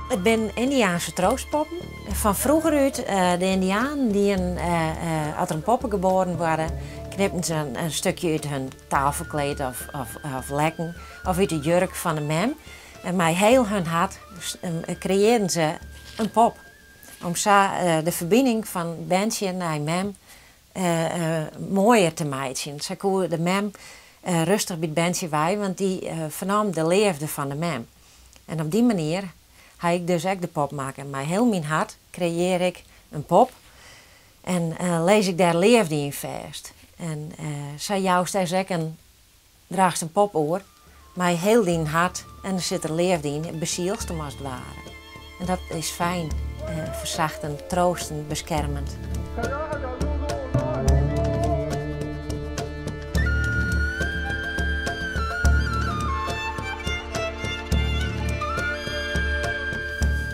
It binne Yndiaanske troastpoppen. Fan froeger út, de Yndianen dienen, as der in poppe geboren waard, knipten se in stikje út hun tafelkleed of lekken of út de jurk fan de mem. En mei hiel hun hart kreëarren se in pop. Om sa de ferbining fan berntsje nei mem moaier te meitsjen. Sa koe de mem rêstich by it berntsje wei, want dy fernaam de leafde fan de mem. En op dy manier ha ik dus ek de pop makke. Mei hiel myn hart kreëar ik in pop en lis ik dêr leafde yn fêst. En sa joust dus ek in, draachst in pop oer mei hiel dyn hart en der sit der leafde yn, besielst him as it ware. En dat is fijn, fersachtend, troastend, beskermend.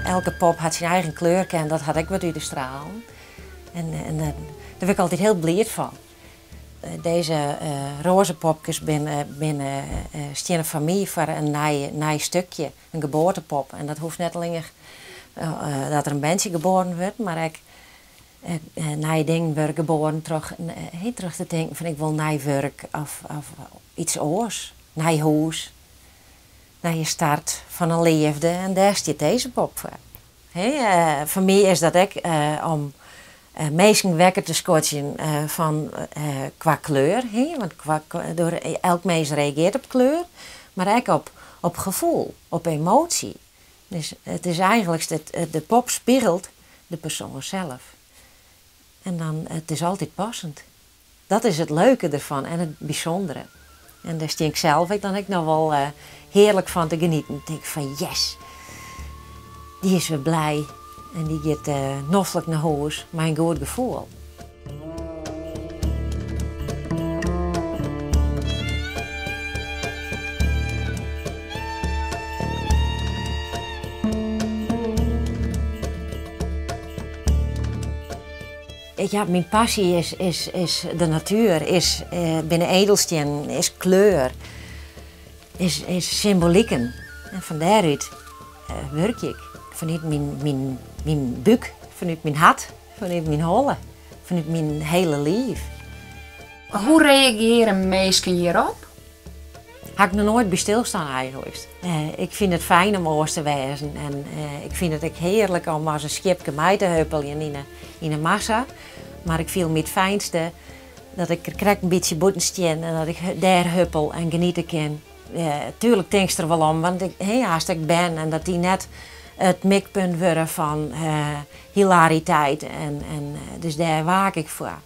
Elke pop hat syn eigen kleurke en dat hat ek wat út te stralen. En dêr wurd ik altyd hiel bliid fan. Dizze roaze popkes binne steane foar my foar in nij stikje, in geboartepop. En dat hoecht net allinnich dat der in berntsje geboren wurdt, mar ek nije dingen wurde geboren troch te tinken fan ik wol nij wurk of iets oars, nij hûs, nije start fan in leafde en dêr stiet dizze pop foar. Foar my is dat ek om minsken wekker te skodzjen fan kwa kleur, want elk mins reagearret op kleur, mar ek op gefoel, op emoasje. Dus it is eigentlik, de pop spegelt de persoan sels. En dan, it is altyd passend. Dat is it leuke derfan en it bysûndere. En dêr stean ik sels ek dan ek noch wol hearlik fan te genieten. Tink ik fan yes, dy is wer blij en dy giet noflik nei hûs mei in goed gefoel. Ja, myn passy is de natuer, is, binne edelstiennen, is kleur, is symboliken. En fan dêrút wurkje ik. Fanút myn búk, fanút myn hart, fanút myn holle, fanút myn hiele liif. Hoe reagearje minsken hjirop? Ha ik noch noait by stilstien eigentlik. Ik fyn it fijn om oars te wêzen en ik fyn it ek hearlik om as in skiepke mei te huppeljen yn 'e massa. Mar ik fiel my it fijnste dat ik der krekt in bytsje bûten stean en dat ik dêr huppel en geniete kin. Tuerlik tinkst der wol om, want hast ek bern en dat dy net it mikpunt wurde fan hilariteit en dus dêr waak ik foar.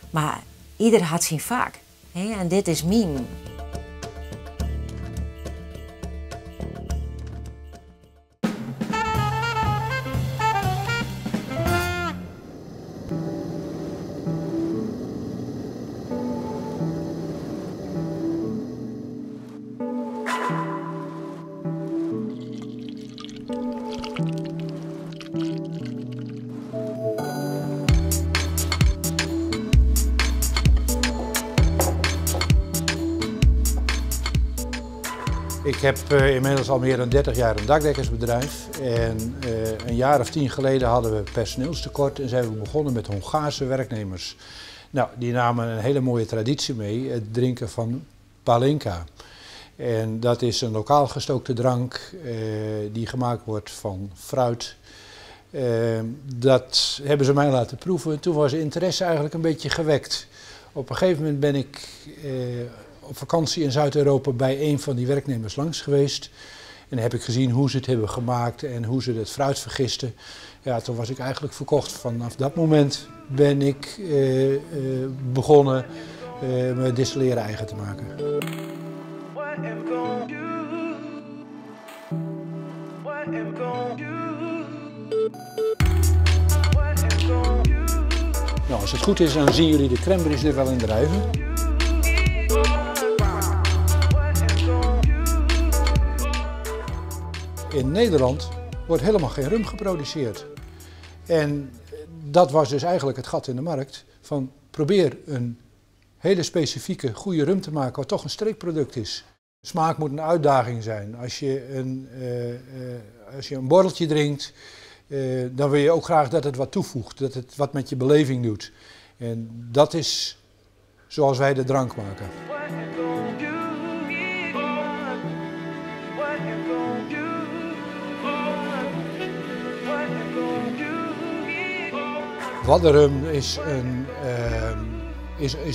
Mar ieder hat syn fak. En dit is myn. Ik heb inmiddels al meer dan 30 jaar een dakdekkersbedrijf. En een jaar of 10 geleden hadden we personeelstekort en zijn we begonnen met Hongaarse werknemers. Nou, die namen een hele mooie traditie mee, het drinken van palinka. En dat is een lokaal gestookte drank die gemaakt wordt van fruit. Dat hebben ze mij laten proeven. Toen was de interesse eigenlijk een beetje gewekt. Op een gegeven moment ben ik op vakantie in Zuid-Europa bij een van die werknemers langs geweest. En heb ik gezien hoe ze het hebben gemaakt en hoe ze het fruit vergisten. Ja, toen was ik eigenlijk verkocht. Vanaf dat moment ben ik begonnen mijn distilleren eigen te maken. Nou, als het goed is, dan zien jullie de cranberries er wel in drijven. In Nederland wordt helemaal geen rum geproduceerd. En dat was dus eigenlijk het gat in de markt van probeer een hele specifieke goede rum te maken wat toch een streekproduct is. Smaak moet een uitdaging zijn. Als Als je een borreltje drinkt, dan wil je ook graag dat het wat toevoegt, dat het wat met je beleving doet. En dat is zoals wij de drank maken. Waddenrum is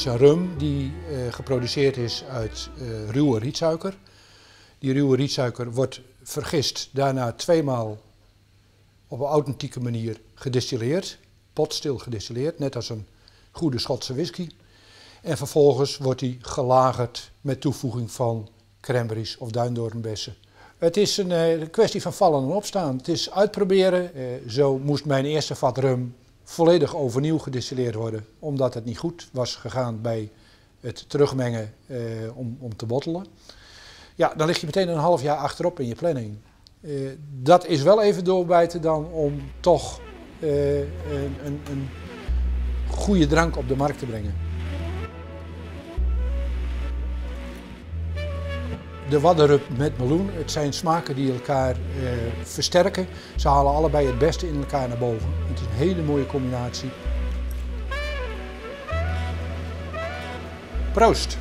een rum die geproduceerd is uit ruwe rietsuiker. Die ruwe rietsuiker wordt vergist, daarna tweemaal op een authentieke manier gedistilleerd, potstil gedistilleerd, net als een goede Schotse whisky. En vervolgens wordt die gelagerd met toevoeging van cranberries of duindoornbessen. Het is een kwestie van vallen en opstaan. Het is uitproberen. Zo moest mijn eerste vat rum volledig overnieuw gedistilleerd worden, omdat het niet goed was gegaan bij het terugmengen om te bottelen. Ja, dan lig je meteen een half jaar achterop in je planning. Dat is wel even doorbijten dan om toch een goede drank op de markt te brengen. De Waddenrum met meloen, het zijn smaken die elkaar versterken. Ze halen allebei het beste in elkaar naar boven. Het is een hele mooie combinatie. Proost!